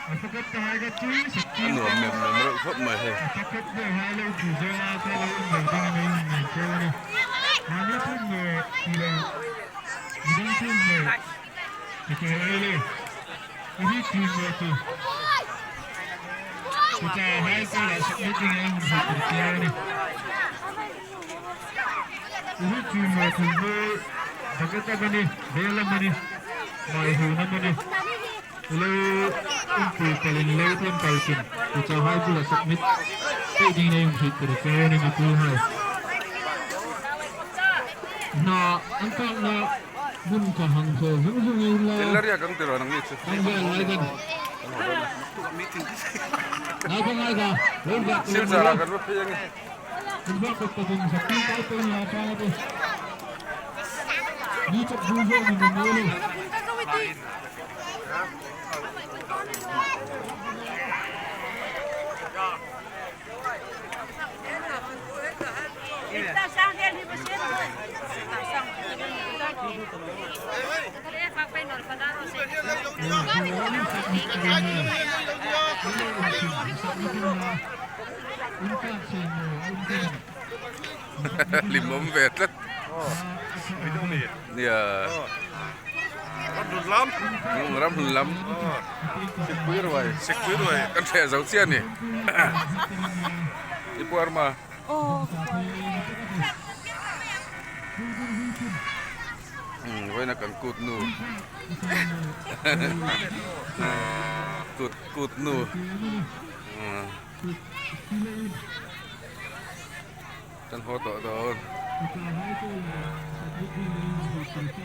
A nuam mem mem reuh khawp mai hei. In la riak ang tiraw nang ni chu. Silchar ah kan va phei ange. Limawm ve tlat. Nia. Ram hlun lam. Sikpui ruai. Sikpui ruai. Kan hreh zo chiah a ni. I puar ma. Vawiina kan kut nu. Kut kut nu. Kan haw tawh dawn.